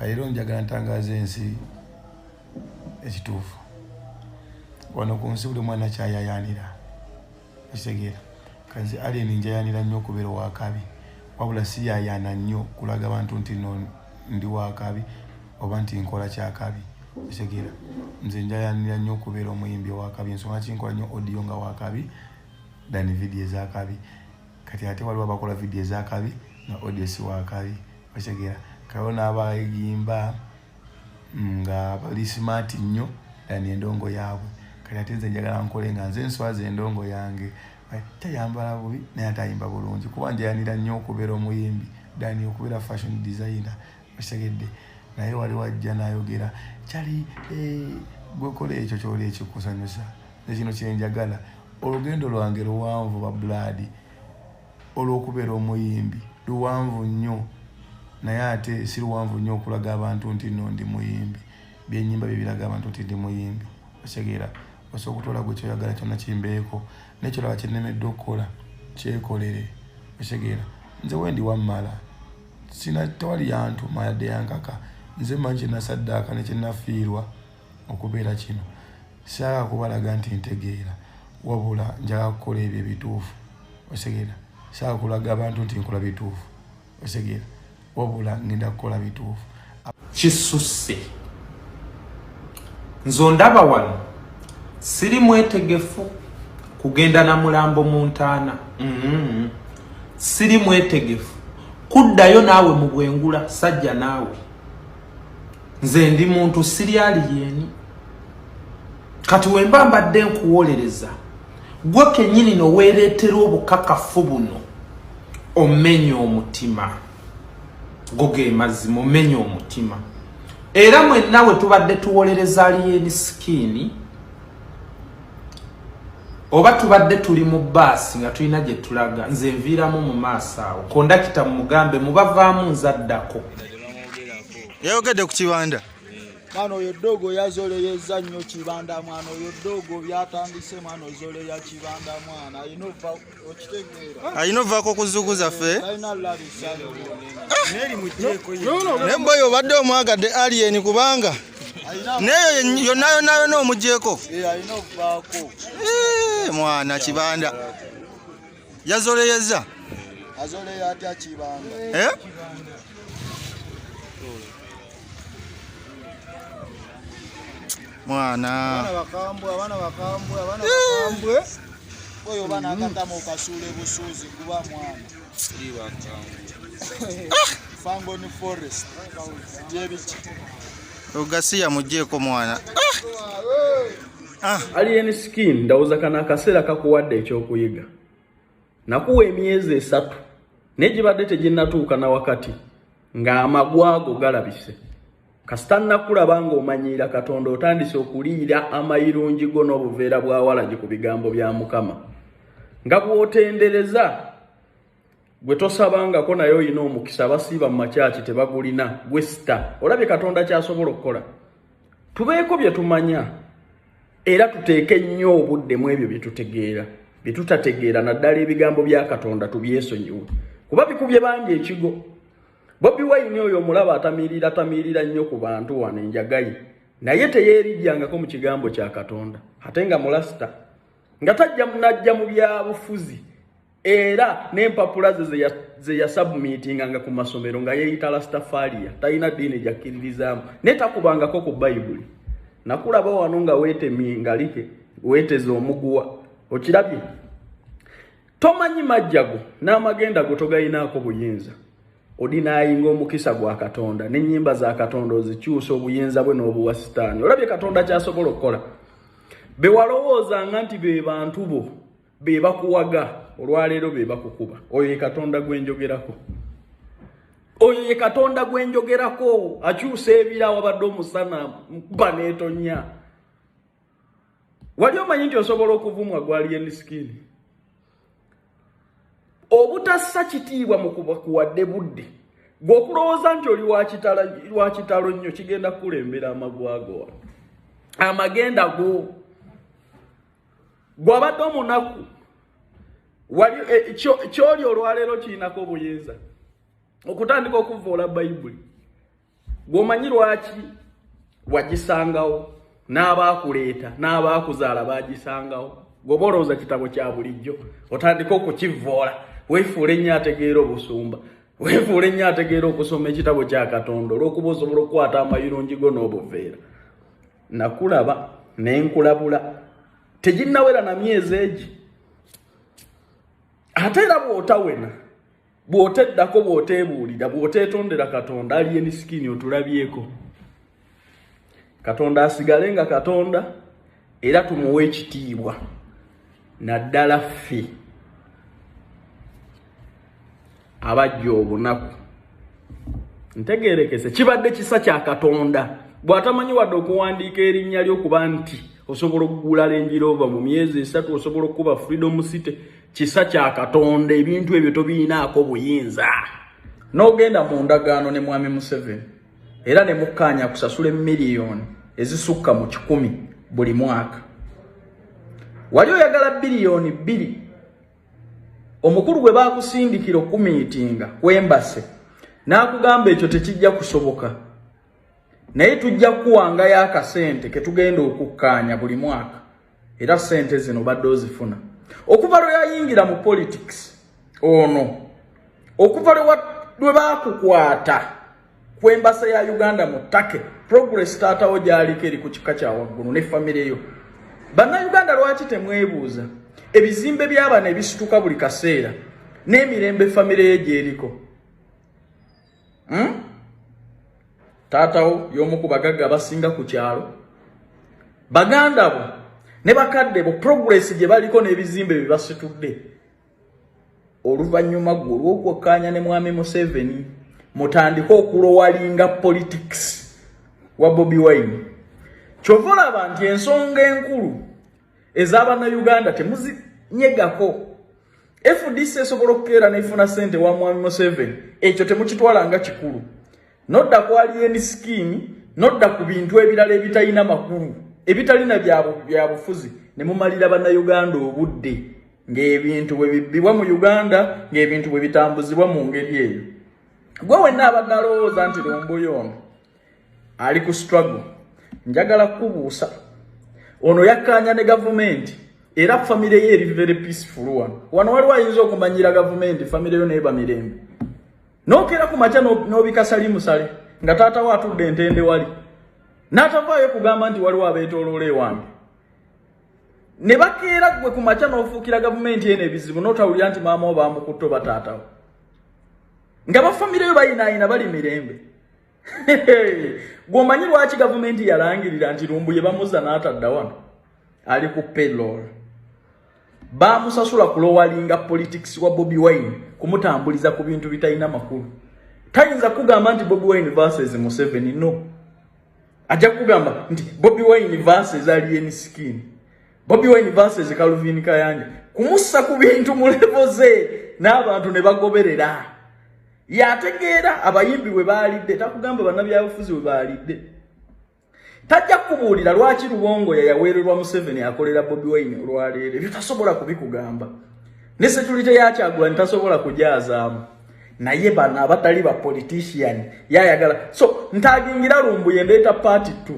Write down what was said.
Kaleero njagala ntangaaza ensi ekituufu. Wano ku nsi buli mwana kyayayanira, okitegeera? Kanzi Alien njayanira nnyo okubeera owakabi, wabula siyayaana nnyo kulaga bantu nti no ndi wakabi oba nti nkola kyakabi, okitegeera? Nze njayanira nnyo okubeera omuyimbi owakabi, ensonga kinkola nnyo audio nga wakabi than video ezakabi. Kati ate waliwo abakola video ezakabi nga audio si wakabi, okitegeera? Kaliwo n'abayimba nga bali smart nnyo than endongo yaabwe. Kati ate nze njagala nkole nga nze nswaza endongo yange, tayambala bubi naye ate ayimba bulungi, kuba njayanira nnyo okubeera omuyimbi than okubeera fashion designer, okitegedde? Naye wali wajja n'ayogera kyali gwekola ekyo kyoli ekikusanyusa. Ekino kyenjagala, olugendo lwange luwanvu ba blood, olw'okubeera omuyimbi luwanvu nnyo, naye ate si luwanvu nnyo okulaga abantu nti nno ndi muyimbi. Byenyimba byebiraga abantu nti ndi muyimbi, okitegeera? Osobola okutwala gwe kyoyagala kyonna kimbeeko, naye kyolaba kyennemeddwa okukola kyekolere, okitegeera? Nze wendi wammala sina, tewali yantuma yadde yankaka. Nze mmanyi kyenasaddaaka ne kyenafiirwa okubeera kino. Saagala kubalaga nti ntegeera, wabula njagala kukola ebyo ebituufu, okitegeera? Saagala kulaga abantu nti nkola bituufu, okitegeera? Wabula ngenda kukola bituufu. Kisusse, nze ondaba wano siri mwetegefu kugenda na mulambo mu ntaana. Siri mwetegefu kuddayo naawe mu bwengula sajja naawe. Nze ndi muntu, siri alien. Kati wemba mbadde nkuwolereza gwe kennyini noweereetera obukakafu buno, omenya omutima go, ge mazima, omenya omutima. Era mwenna we tubadde tuwolereza Alien Skin, oba tubadde tuli mu baasi nga tulina gye tulaga, nze nviiramu mu maaso awo, kondakita mumugambe mubavaamu, nzaddako. Yayogedde ku Kibanda. Mwana oyo dogo yazoleyeza nnyo Kibanda. Mwana oyo dogo byatandise, mwana ozoleya Kibanda. Mwana alina ova, okitegeera? Alina ovaako ku zugu zaffe. Talina labisa. Naye boyo obadde omwagadde Alien, kubanga neyo yonna yonna yonna omugyeko. Alina ovaako. Mwana Kibanda yazoleyeza. Azoleya atya Kibanda? Eh? Mwana. Abaana bakambwe, abaana bakambwe, abaana bakambwe. Oyo oba nakatama okasuula ebusuuzi, kuba mwana Fangone Forest gyebiki. Ogasiya mugyeko mwana. Ah. Alien Skin, ndowooza kano akaseera kakuwadde ekyokuyiga. Nakuwa emyezi 3, naye gibadde teginnatuuka na wakati ng'amagwago galabise. Kasita nakulaba ng'omanyiira Katonda, otandise okuliira amayirungi go n'obuveera bwa walagi ku bigambo bya Mukama, nga bw'otendereza gwe tosabangako naye olina omukisa, abasiiba mu makyaki tebagulina. Gwe sita, olabye Katonda kyasobola okukola. Tubeeko bye tumanya era tuteeke nnyo obudde mu ebyo bye tutegeera. Bye tutategeera, naddala ebigambo bya Katonda, tubyesonyiwe, kuba bikubye bangi ekigo. Bobi Wine oyo omulaba atamiirira tamiirira nnyo ku bantu wano enjagayi, naye teyeerijjangako mu kigambo kya Katonda, ate nga mulasita nga tajja najja mu byabufuzi. Era n'empapula ze ze yasubmitinganga ku masomero nga yeeyita Rastafaria, talina ddiini gyakkiririzaamu, naye takubangako ku Bayibuli. Nakulaba wano nga weetemye ngalike, weeteze omuguwa, okirabye? Tomanyi majjago n'amagenda go, togayinaako buyinza. Odinayinga omukisa gwa Katonda n'ennyimba za Katonda, ozikyusa obuyinza bwe n'obuwa Sitaani. Olabye Katonda kyasobola okukola? Be walowoozanga nti be bantu bo, be bakuwaga, olwaleero be bakukuba. Oyo ye Katonda gwe njogerako, oyo ye Katonda gwe njogerako, akyusa ebira wabadde omusana nkuba n'etonya. Wali omanyi nti osobola okuvumwa gwa Alien Skin? Obutassa kitiibwa mu kuwadde budde gwe okulowooza nti oli wa kitalo nnyo, kigenda kukulembera amagwago amagenda go. Gwabadde omunaku wali kyoli olwaleero kirinako obuyinza okutandika okuvoola Bayibuli. Gw'omanyi lwaki wagisangawo n'abaakuleeta n'abaakuzaala baagisangawo? Gwoba olowooza kitabo kya bulijjo, otandika okukivvoola, weefuula ennyo ategeera obusumba, weefuula ennyo ategeera okusoma ekitabo kya Katonda, olw'okuba osobola okukwata amayirungi go n'obuveera. Nakulaba ne nkulabula teginnawera na myezi egi. Ate era bw'otawena, bw'oteddako, bw'oteebuulira, bw'oteetondera Katonda, Alien Skin otulabyeko. Katonda asigale nga Katonda era tumuwe ekitiibwa, naddala ffe abajja obunaku. Ntegerekese, kibadde kisa kya Katonda bw'atamanyi wadde okuwandiika erinnya lyo, kuba nti osobola okugula Range Rover mu myezi 3, osobola okukuba Freedom City. Kisa kya Katonda, ebintu ebyo tobiyinaako buyinza. N'ogenda mu ndagaano ne Mwami Museveni era ne mukkaanya kusasula emiliyoni ezisukka mu 100 buli mwaka. Wali oyagala biliyoni 2. Omukulu gwe baakusindikira okumiitinga kwembase n'akugamba ekyo tekijja kusoboka, naye tujja kukuwangayo akasente ke tugenda okukkaanya buli mwaka. Era sente zino badde ozifuna okuva lwe yayingira mu politics ono, okuva lwe baakukwata ku embassy ya Uganda mu Turkey. Progress taatawo gy'aliko eri ku kika kya waggulu ne famire yo. Bannayuganda, lwaki temwebuuza ebizimbe by'abano ebisituka buli kaseera n'emirembe famire ye gy'eriko? Taatawo y'omu ku bagagga abasinga ku kyalo. Baganda bo ne bakadde bo progress gye baliko n'ebizimbe bye basitudde oluvannyuma gwe olw'okwekkaanya ne Mwami Museveni mutandike okulowalinga politics wa Bobi Wine. Kyova olaba nti ensonga enkulu ez'Abannayuganda temuzinyegako. FDC esobola okukeera n'efuna ssente wa Mwami Museveni, ekyo temukitwala nga kikulu. Nodda ku Alien Skin, nodda ku bintu ebirala ebitalina makulu, ebitalina byabufuzi, ne mumalira Bannayuganda obudde ng'ebintu bwe bibbibwa mu Uganda, ng'ebintu bwe bitambuzibwa mu ngeri eyo. Gwe wenna abadde alowooza nti Lumbuye ono ali ku struggle, njagala kukubuusa. Ono yakkaanya ne gavumenti era famire ye eri very peaceful. Wano wano waliwo ayinza okumanyira gavumenti, famire yo neeba mirembe, nokeera ku makya n'obika salimusale nga taata we atudde entende wali n'atavaayo kugamba nti waliwo abeetooloola ewange, ne bakeera ggwe ku makya n'ofuukira gavumenti eno ebizibu, n'otawulira nti maama wo bamukutte oba taatawo, nga bafamire yo bayinaayina bali mirembe. Gw'omanyi lwaki gavumenti yalangirira nti Lumbuye bamuzza n'atadda wano? Ali ku payroll, bamusasula kulowalinga politics wa Bobi Wine, kumutambuliza ku bintu bitalina makulu. Tayinza kugamba nti Bobi Wine versus Museveni, no. Ajja kugamba nti Bobi Wine versus Alien Skin, Bobi Wine versus Calvin Kayanja, kumussa ku bintu mu level ze n'abantu ne bagoberera. Yategeera abayimbi bwe baalidde, takugamba bannabyabufuzi bwe baalidde. Tajja kukubuulira lwaki Lubongoya yaweererwa Museveni akolera Bobi Wine olwaleero. Ebyo tasobola kubikugamba, ne security ya Kyagulanyi tasobola kujaazaamu. Naye bano abatali ba politician yayagala. So ntagingira Lumbuye, ndeeta part 2.